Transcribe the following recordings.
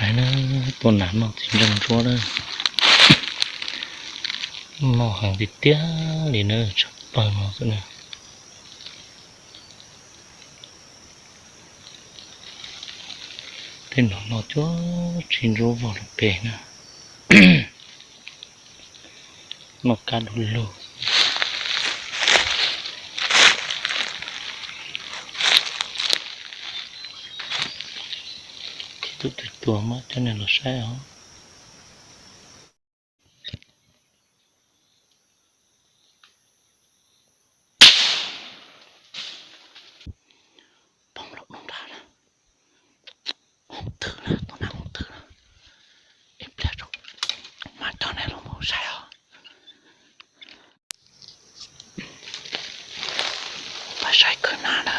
Ais na, tua nas noj txiv ntseej ntsuab na, noj heev tiag tiag li na, tshaj plaws no xwb na. Tej no noj cuab tsis ntsuab vog rau pem na. Noj kab du lug. Tib tug twg tuag mas coj nej los saib os. Poob lawm nram na, hoov twg na, tus nas hoov twg na. Ib pliag tso, mam coj nej los mus saib os. Pab saib khwv nas na.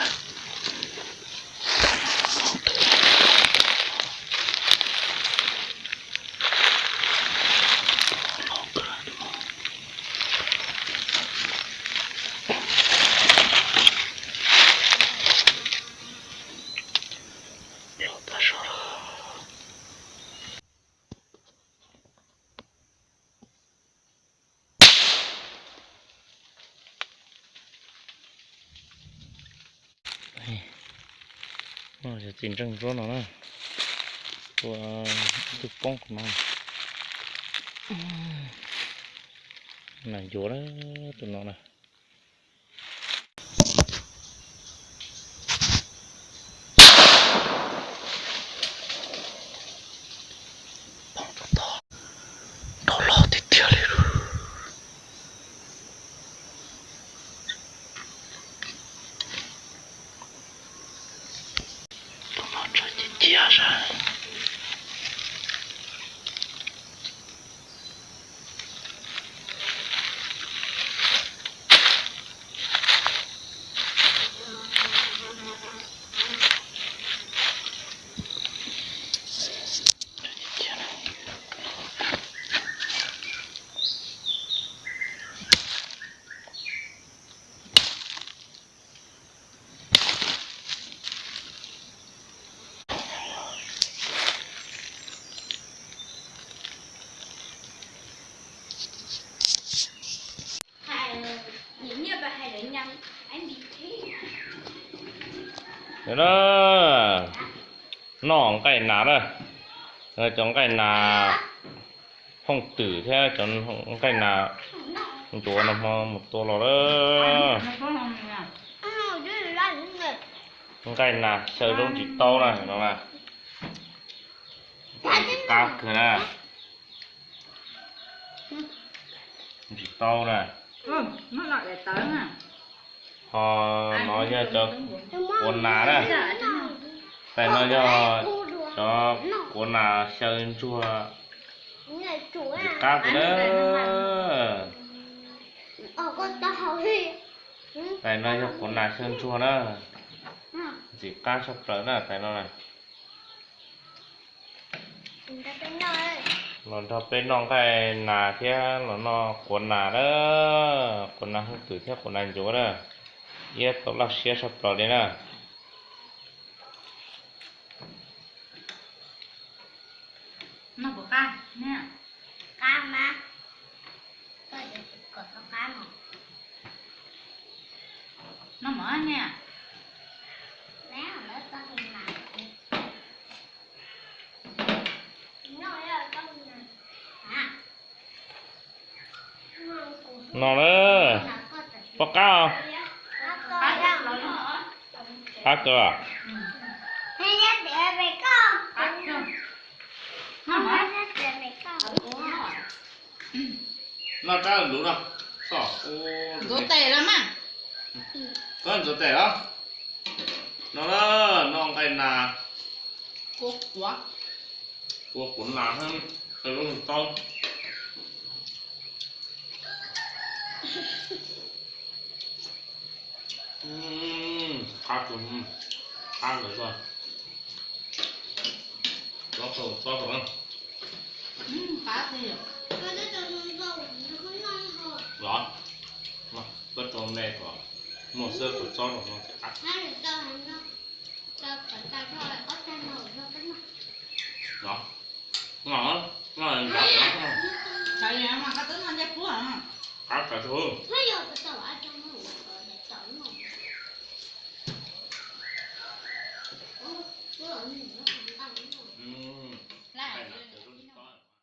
Yog txiv ntseej ntsuab no na, tua ib tug poob qhov no. Nas ncuav tus no na. Nrov loj tiag tiag li. Tus no ntshav cia cia sas. Noj nqaij nas na, cov nqaij nas hooj twm thiab cov nqaij nas ncuav no hmo mus tua los lawm. Nqaij nas xyaw zaub ntsis taub na no na. Ntsis qab kawg na. Ntsis taub na. Ho no yog cov quav nas na. Tais no yog cov quav nas xyaw ntsuag. Ntsis qab kawg na. Tais no yog quav nas xyaw ntsuag na. Ntxim qab tshaj plaws na tais no na. Los nrog peb noj nqaij nas thiab los noj quav nas na. Quav nas hooj twm thiab quav nas ncuav na. Iab tau laj siab tshaj plaws li na. No na, pom qab os. Qab kawg. Noj rab luv no. Ntxuav tes los mas. Koj ntxuav tes los. No na, noj nqaij nas. Ua quav nas thiab xyaw zaub taub. Qab, qab lawm. Tsob tau, tsob tau na. Los, koj rau me kom muaj xwb, kom tsob rau no thiaj qab. Nov, nov, nov, nov, nov, nov, qab tau, nov.